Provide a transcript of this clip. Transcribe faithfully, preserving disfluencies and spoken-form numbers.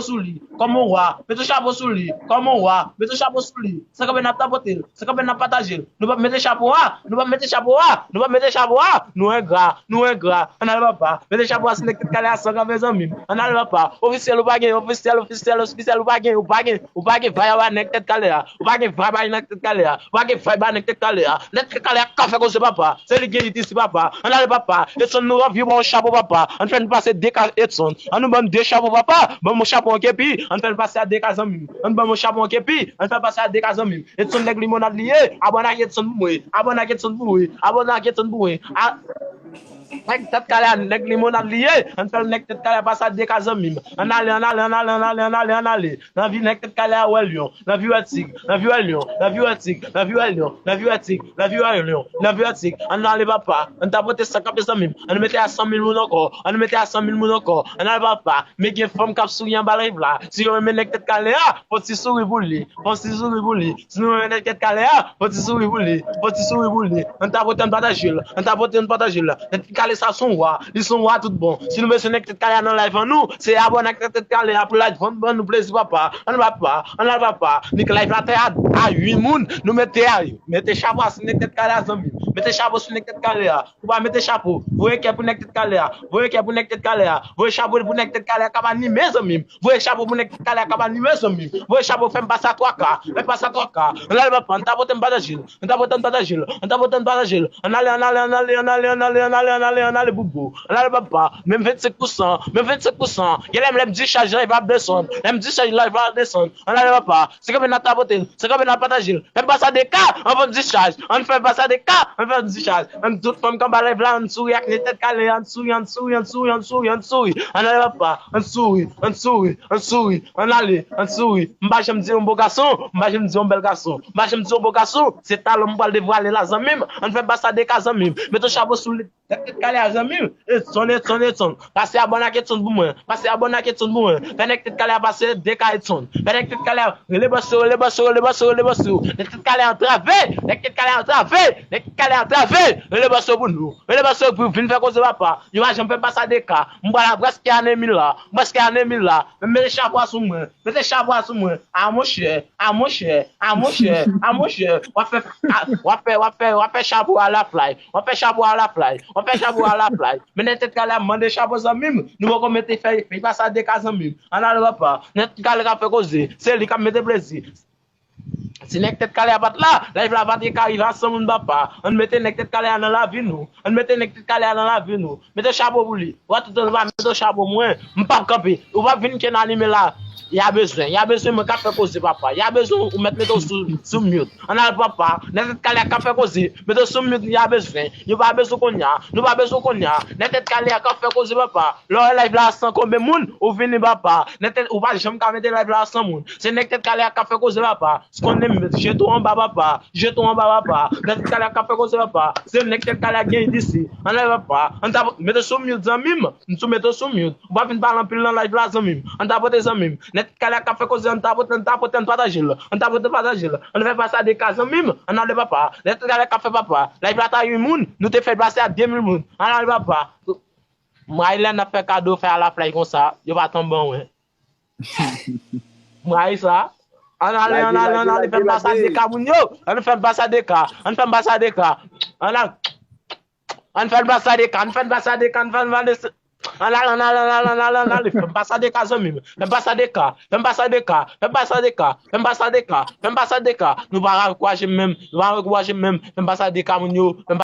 sou li, kòm yon wa, mete yon chapo sou li, kòm yon wa, mete yon chapo sou li, san kanpe n ap tapote l, san kanpe n ap pataje l, nou p ap mete chapo a, nou p ap mete chapo a, nou p ap mete chapo a, nou engra, nou engra, ann ale papa, mete chapo a sou nèg tèt kale a san kanpe zanmi m, ann ale papa, ofisyèl ou pa gen, ofisyèl, ofisyèl, ofisyèl ou pa gen, ou pa gen, ou pa gen vay a nèg tèt kale a, ou pa gen vay bay nèg tèt kale a, ou pa gen vay bay nèg tèt kale a, nèg tèt kale a ka fè koze papa, se li gen it isi papa, ann ale papa, Edson nou anvi ba w chapo papa, ann fè n pase de ka Edson, ann nou ban m de chapo papa, ban m yon chapo an kepi, ann fè n pase a de ka zanmi m, ann ban m yon chapo an kepi, ann fè n pase a de ka zanmi m, Edson nèg limonad li ye, abòne ak Edson pou mwen, abòne ak Edson pou mwen, abòne ak Edson pou mwen, a, nèg tèt kale a, nèg limonad li ye, ann fè l nèg tèt kale a pase a de ka zanmi m, ann ale, ann ale, ann ale, ann ale, ann ale, ann ale, nan vi nèg tèt kale a wè lyon, nan vi wè tig, nan vi wè lyon, nan vi wè tig, nan vi wè lyon, nan vi wè tig, nan vi wè lyon, nan vi wè tig, ann ale papa, ann tapote san kanpe zanmi m, ann mete a san mil moun ankò, ann mete a san mil moun ankò, ann ale papa, men gen fanm k ap souri anba live la, si yo renmen nèg tèt kale a, fò ti souri pou li, fò ti souri pou li, si nou renmen nèg tèt kale a, fò ti souri pou li, fò ti souri pou li, ann tapote ann pataje l, ann tapote ann pataje l, nèg tèt kale sa s on wa, li s on wa tout bon, si nou bezwen nèg tèt kale a nan live an nou, se abòne ak nèg tèt kale a pou live an ban nou plezi papa, ann papa, ann al papa, nèg live la te a, a uit moun, nou mete a, mete chapo a sou nèg tèt kale a zanmi m, mete chapo sou nèg tèt kale a, ou pa mete chapo, voye kè pou nèg tèt kale a, voye kè pou nèg tèt kale a, voye chapo pou nèg tèt kale a k ap anime zanmi m, voye chapo pou nèg tèt kale a k ap anime zanmi m, voye chapo fè m pase a twa ka, fè m pase a twa ka, ann ale papa, ann tapote m pataje l, ann tapote ann pataje l, ann tapote ann pataje l, ann ale, ann ale, ann ale, ann ale, ann ale, ann ale, ann ale, ann ale, boubou, ann ale papa, menm vennsenk pousan, menm vennsenk pousan, gen lè m, lè m discharge live la ap desann, lè m discharge live la ap desann, ann ale papa, se kanpe n ap tapote l, se kanpe n ap pataje l, fè m pase a de ka, anvan m discharge, ann fè m pase a de ka, ann fè m discharge, ann tout fanm k anba live la, ann souri ak nèg tèt kale, ann souri, ann souri, ann souri, ann souri, ann souri, ann ale papa, ann souri, ann souri, ann souri, ann ale, ann souri. M pa janm di yon bon gason, m pa janm di yon bèl gason, m pa janm di yon bon gason. Se talan m pral devwale la zanmi m. Ann fè m pase a de ka zanmi m. Mete yon chapo sou li. Nèg tèt kale a zanmi m. Edson, Edson, Edson. Pase abòne ak Edson pou mwen. Pase abòne ak Edson pou mwen. Fè nèg tèt kale a pase de ka Edson. Fè nèg tèt kale a. Rele bòs yo, rele bòs yo, rele bòs yo, rele bòs yo. Nèg tèt kale a antrave. Nèg tèt kale a antrave. Nèg tèt kale a antrave. Rele bòs yo pou nou. Rele bòs yo pou vin fè koze papa. Yo pa janm fè m pase a de ka. M pral prèske a de mil la. M prèske a de mil la. Men mete chapo a sou mwen. Mete chapo a sou mwen. A monchè, a monchè, a monchè, a monchè. W ap fè, a, w ap fè, w ap fè, w ap fè chapo a la fly. W ap fè chapo a la fly. W ap fè chapo a la fly. Men nèg tèt kale a mande chapo zanmi m. Nou poko mete fè, fè pase a de ka zanmi m. Ann ale papa. Nèg tèt kale k ap fè koze. Se li k ap mete plezi. Si nèg tèt kale a pa t la, live la pa t ka rive a san moun papa. Ann mete nèg tèt kale a nan lavi nou. Ann mete nèg tèt kale a nan lavi nou. Mete chapo pou li. Ou pa tout tan pa mete chapo mwen. M p ap kanpe. Ou p ap vin kenn anime la. Y a bezwen. Y a bezwen mwen k ap fè koze papa. Y a bezwen ou mèt mete w sou, sou mute. Ann al papa. Nèg tèt kale a k ap fè koze. Mete w sou mute y a bezwen. Yo pa bezwen kounye a. Nou pa bezwen kounye a. Nèg tèt kale a k ap fè koze papa. Lè w wè live la a san konbyen moun, ou vini papa. Nèg tèt, ou pa janm ka mete live la a san moun. Se nèg tèt kale a k ap fè koze papa. S konnen m jete w anba papa. Jete w anba papa. Nèg tèt kale a k ap fè koze papa. Se nèg tèt kale a k gen it isi. Ann ale papa. Ann tapote, mete sou mute zanmi m. M sou mete sou mute. Ou pa vin pale anpil nan live la zanmi m. Ann tapote zanmi m. Nèg tèt kale a k ap fè koze ann tapote, ann tapote, ann pataje l. Ann tapote, ann pataje l. Ann fè pase a de ka zanmi m. Ann ale papa. Nèg tèt kale a k ap fè papa. Live la ta uit moun. Nou te fè l pase a de mil moun. Ann ale papa. M rayi lè n ap fè kado fè a la fly konsa, yo pa tann ban mwen. M rayi sa. Ann ale, ann ale, ann ale, fè m pase a de ka moun yo. Ann fè m pase a de ka. Ann fè m pase a de ka. Ann ale. Ann fè m pase a de ka. Ann fè m pase a de ka. Ann fè m pase a de ka. Ann ale, ann ale, ann ale, ann ale, ann ale, ann ale. Fè m pase a de ka zanmi m. Fè m pase a de ka. Fè m pase a de ka. Fè m pase a de ka. Fè m pase a de ka. Fè m pase a de ka. Nou pa ankouraje m menm. Nou pa ankouraje m menm. Fè m pase a de ka moun yo. Fè m